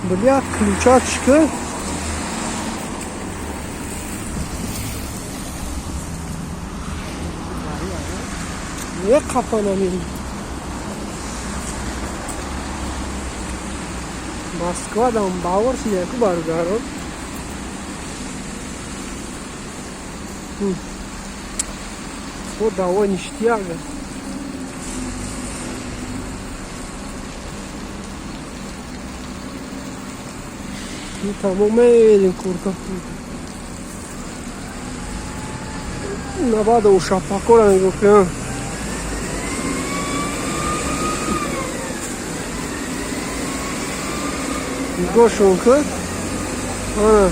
Блядь, ключачка. Niye kapanamıyorum? Moskvadan bavur siyaku bargaro. О, да, ништяк. Тамом мерем курка. Набада у шапакора нигоҳ кун. Нигоҳшон кун. Ана.